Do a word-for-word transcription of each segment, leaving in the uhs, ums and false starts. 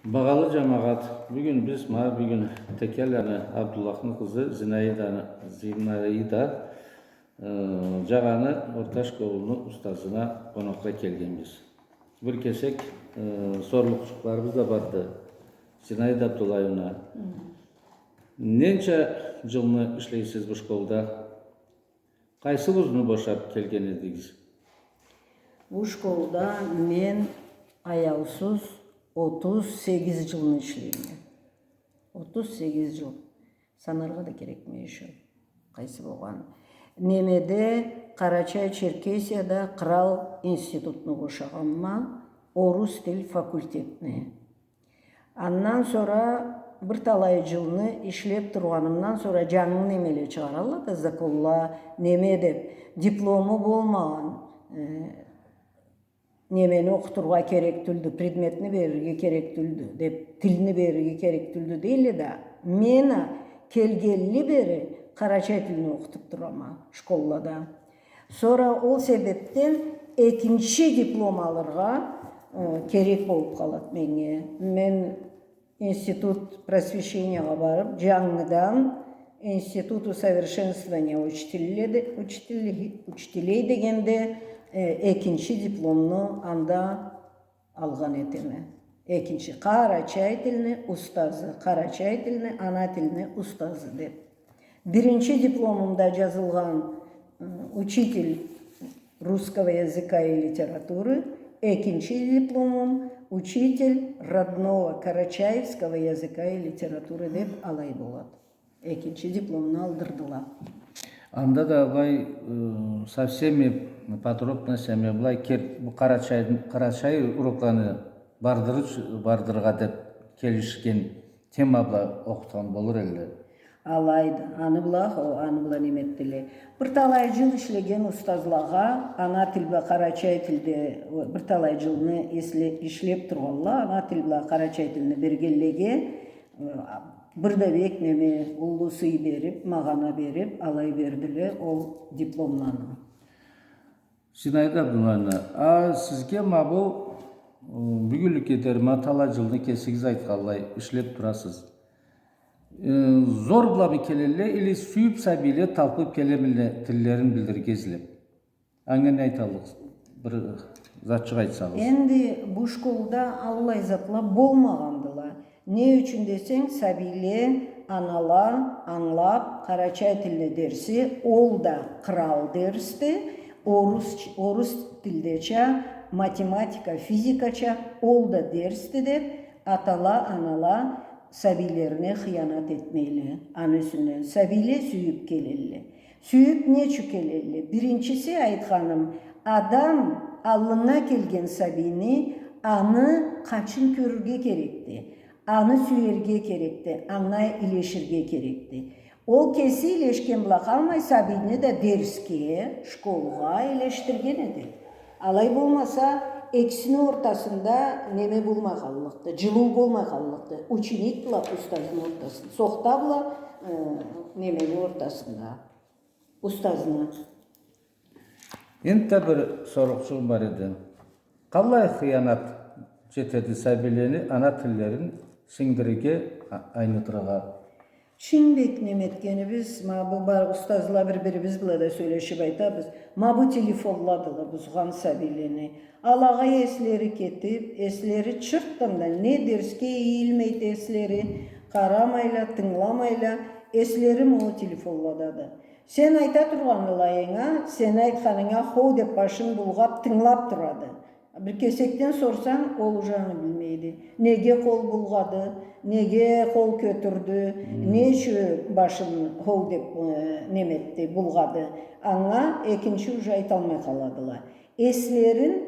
Багъалы джамагъат, бюгюн биз, ма, бюгюн Текеланы Абдуллахны къызы Зинаиданы, Зинаида, э, Джагъаны орта школуну устазына къонакъгъа келгенбиз. Бир кесек, э, сорлукъчукъларыбыз да барды. Зинаида Абдуллаевна, ненча джылны ишлейсиз бу школда? Къайсы вузну бошаб келген эдигиз? Бу школда мен аяусуз отуз сегиз джылны ишлейме. Отуз сегиз джыл. Санаргъа да керекме эшеу. Къайсы болгъан. Немеде, Къарачай-Черкесияда кърал институтну бошагъанма, орус тил факультетни. Андан сора бир талай джылны ишлеб тургъанымдан сора джангы немеле чыгъаралла да, законла, неме деб, диплому болмагъан, э, немени окъутургъа керек тюлдю, предметни берирге керек тюлдю деб, тилни берирге керек тюлдю дейле да, мен а келгенли бери къарачай тилни окъутуб турама школлада. Сора ол себебден экинчи диплом алыргъа, э, керек болуб къалады меннге. Мен институт просвещениягъа барыб, джангыдан институт усовершенствования учителей де-, учителей, учителей дегенде, э, экинчи дипломну анда алгъан этеме. Экинчи, къарачай тилни устазы, къарачай тилни, ана тилни устазы деб. Биринчи дипломумда джазылгъан, ы, учитель русского языка и литературы, экинчи дипломум учитель родного карачаевского языка и литературы деб алай болады. Экинчи дипломну алдырдыла. Анда да былай, э, совсем подробностями былай кер-, бу къарачай, къарачай урокланы бардырыч-, бардырыргъа деб келишген тема бла окъутхан болур элле. Алайды. Аны бла, хо, аны бла неме этдиле. Бир талай джыл ишлеген устазлагъа, ана тил бла къарачай тилде, о, бир талай джылны эсле-, ишлеб тургъанла, ана тил бла къарачай тилни бергенлеге, э, бир да бек неме, уллу сый бериб, магъана бериб, алай бердиле ол дипломланы. Зинаида Абдуллаевна, а сизге ма бу, ы, бюгюнлюкге дери ма талай джылны кесигиз айтханлай ишлеб турасыз. Э, зор бламы келелле или сюйюб сабийле талпыб келемиле тиллерин билдирирге излеб? Анга не айталлыкъсыз? Бир затчыкъ айтсагъыз. Энди бу школда аллай затла болмагъандыла. Не ючюн десенг, сабийле, анала, ангылаб, къарачай тилни дерси, ол да кърал дерсди, орус, орус тилдеча, математика, физикача, ол да дерсди деб, атала, анала сабийлерине хыянат этмейле. Аны юсюнден сабийле сюйюб келелле. Сюйюб не ючюн келелле? Биринчиси, айтханым, адам аллынга келген сабийни, аны къачын кёрюрге керекди, аны сюерге керекди, анга илеширге керекди. Ол кеси илешген бла къалмай, сабийни да дерсге, школгъа илешдирген эди. Алай болмаса, экисини ортасында неме болмай къаллыкъды, джылыу болмай къаллыкъды. Ученик бла устазны ортасында, сохта бла, э, немени ортасында. Устазына. Энтда бир сорукъчугъум бар эди. Къаллай хыянат джетеди сабийлени ана тиллерин сингдирирге, а-, айнытыргъа? Чынг бек неме этгенибиз, ма бу бар, устазла бир-бирибиз бла да сёлешиб айтабыз. Ма бу телефонладыла бузгъан сабийлени. Алагъа эслери кетиб, эслери чыртдан да не дерсге ийилмейди эслери, къарамайла, тынгыламайла, эслери ма ол телефонладады. Сен айта тургъан алайынга, сен айтханынга хоу деб башын булгъаб тынгылаб турады. Бир кесекден сорсанг, ол уже аны билмейди. Неге къол булгъады, неге къол кётюрдю, не ючюн башын хоу деб, э, неме этди, булгъады. Анга экинчи уже айталмай къаладыла. Эслерин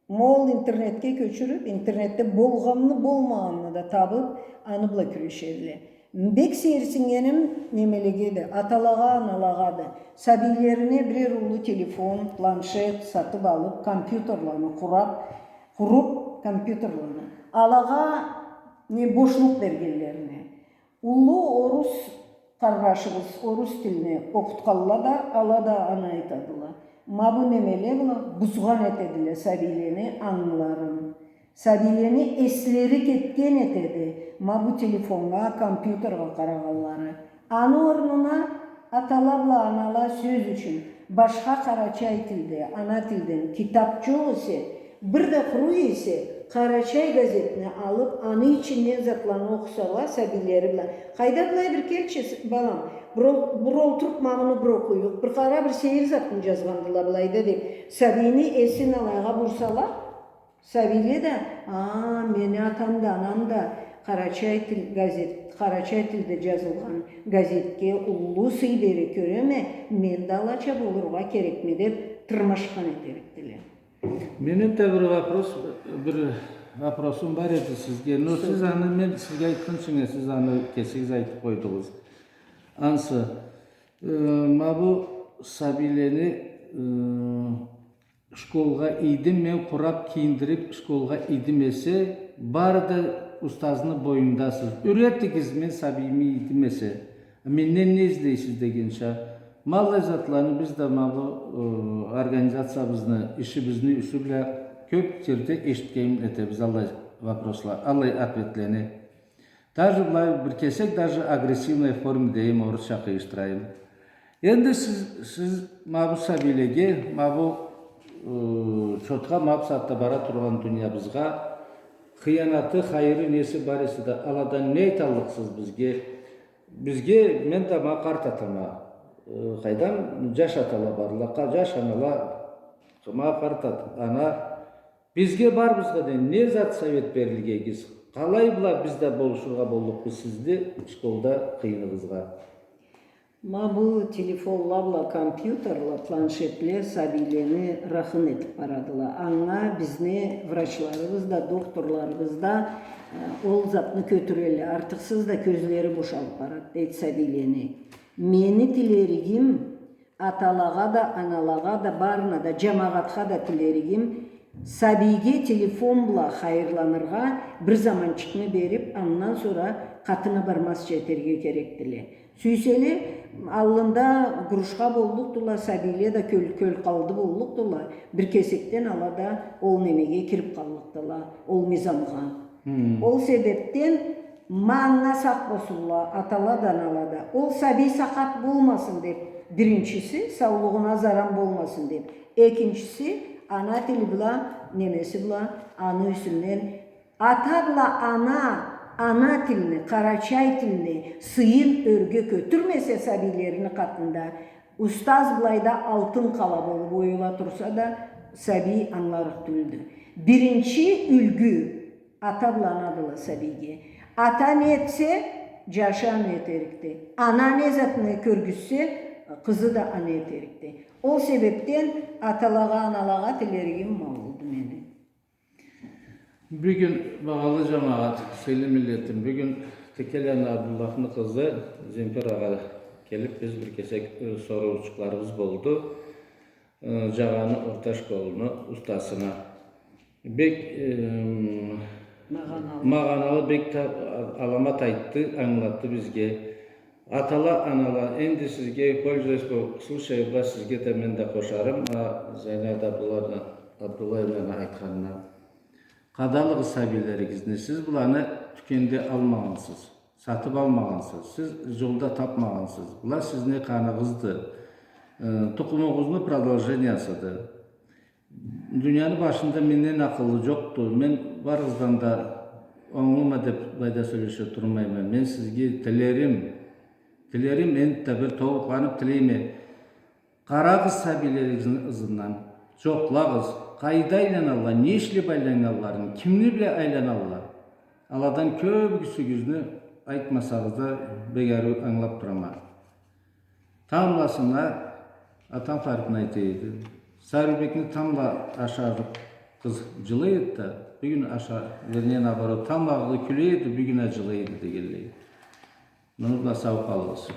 ма ол интернетге кёчюрюб, интернетде болгъанны, болмагъанны да табыб, аны бла кюрешелле. Бек сейирсиннгеним немелеге да, аталагъа, аналагъа да, сабийлерине бирер уллу телефон, планшет сатыб алыб, компьютерланы къураб, къуруб, компьютерланы, алагъа не бошлукъ бергенлерине. Уллу орус къарнашыбыз орус тилни окъутханла да, ала да аны айтадыла. Ма бу немеле бла бузгъан этедиле сабийлени ангыларын. Сабийлени эслери кетген этеди ма бу телефоннга, компьютерге къарагъанлары. Аны орнуна атала бла анала сёз ючюн башха къарачай тилде, ана тилден китап джокъ эсе, бир да къуру эсе, Къарачай газетни алып, аны ичинден затланы окъусала сабийлери бла. Къайда былай бир келчи, с-, балам, бир ол-, бир олтуруп ма муну бир окъуюкъ, бир къара, бир сейир затны джазгъандыла былайда деп, сабийни эсин алайгъа бурсала, сабийле да, а, мени атам да, анам да къарачай тил газет, къарачай тилде джазылгъан газетге уллу сый бере кёреме, мен да алача болургъа керекме деп тырмашхан этерикдиле. Мени да бир вопрос, бир вопросум бар эди сизге. Но сиз аны, мен сизге айтхынчы, сиз аны кесигиз айтып къойдугъуз. Ансы, э, ма бу сабийлени, э, школгъа ийдим, мен къурап, кийиндирип, школгъа ийдим эсе, бары да устазны боюндасыз. Юретигиз, мен сабийими ийдим эсе, менден не излейсиз дегенча. Ма аллай затланы биз да ма бу, э, организациябызны, ишибизни юсю бла кёп джерде эшитген этебиз аллай вопросла, аллай ответлени. Даже былай бир кесек, даже агрессивной форме дейим, орусча къыйышдырайым. Энди сиз, сиз ма бу сабийлеге, ма бу, э, чотха ма бу сагъатда бара тургъан дуниябызгъа хыянаты, хайыры, неси бар эсе да, аладан не айталлыкъсыз бизге? Бизге, мен да ма къарт атама, э, къайдам, джаш атала барла, къа-, джаш анала, ма къарт ат-, ана, бизге барыбызгъа да не зат совет берирге эгиз? Къалай бла биз да болушургъа боллукъбуз сизде школда къыйыныгъызгъа? Ма бу телефонла бла, компьютерла, планшетле сабийлени рахын этип барадыла. Анга бизни врачларыбыз да, докторларыбыз да, э, ол затны кётюрелле. Артыкъсыз да кёзлери бошалып барад, дейди, сабийлени. Мени тилеригим, аталагъа да, аналагъа да, барына да, джамагъатха да тилеригим, сабийге телефон бла хайырланыргъа бир заманчыкъны берип, андан сора къатына бармазча этерге керекдиле. Сюйселе, аллында гурушха боллукъдула, сабийле да кёл, кёл къалды боллукъдула, бир кесекден ала да ол немеге кирип къаллыкъдыла, ол мизамгъа. Ол себепден манга сакъ болсунла атала да, анала да. Ол сабий сакъат болмасын деп, биринчиси, саулугъуна заран болмасын деп. Экинчиси, ана тили бла, немеси бла, аны юсюнден ата бла ана, ана тилни, къарачай тилни сыйын ёрге кётюрмесе сабийлерини къатында, устаз былайда алтын къала болуп оюла турса да, сабий ангыларыкъ тюлдю. Биринчи юлгю ата бла анадыла сабийге. Ата не этсе, джашы аны этерикди. Ана не затны кёргюзтсе, къызы да аны этерикди. Ол себепден аталагъа, аналагъа тилеригим ма олду мени. Бюгюн, багъалы джамагъат, сыйлы миллетим, бюгюн Текеланы Абдуллахны къызы Земпир агъа келип, биз бир кесек, э, соруучукъларыбыз болду. Э, Джагъаны орта школуну устазына. Бек, эм, магъаналы, бек та-, а-, аламат айтды, ангылатды бизге. Атала, анала, энди сизге, пользуясь бу случай бла, сизге да мен да къошарым, а, Зайнат Абдулла-, Абдуллаевнаны айтханына. Къадалыгъыз сабийлеригизни, сиз буланы тюкенде алмагъансыз, сатып алмагъансыз, сиз джолда тапмагъансыз. Була сизни къаныгъызды, э, тукъумугъузну продолжениясыды. Дунияны башында менден акъыллы джокъду. Мен барыгъыздан да онглума деп былайда сёлеше турмайма. Мен сизге тилерим, тилерим, энтда бир тобукъланып тилейме. Къарагъыз сабийлеригизни ызындан. Джокълагъыз. Къайда айланалла, не ишлеп айланалларын, кимни бла айланалла. Аладан кёбюсюгюзню айтмасагъыз да, бек ариу ангылап турама. Тамбласына атам тарыпны айта эди. Сарыубекни тамбла ашарыкъ къыз джылай эди да, бюгюн аша-, вернее, наоборот, тамбла къызы кюлей эди, бюгюн а джылай эди дегенлей. Муну бла сау къалыгъыз.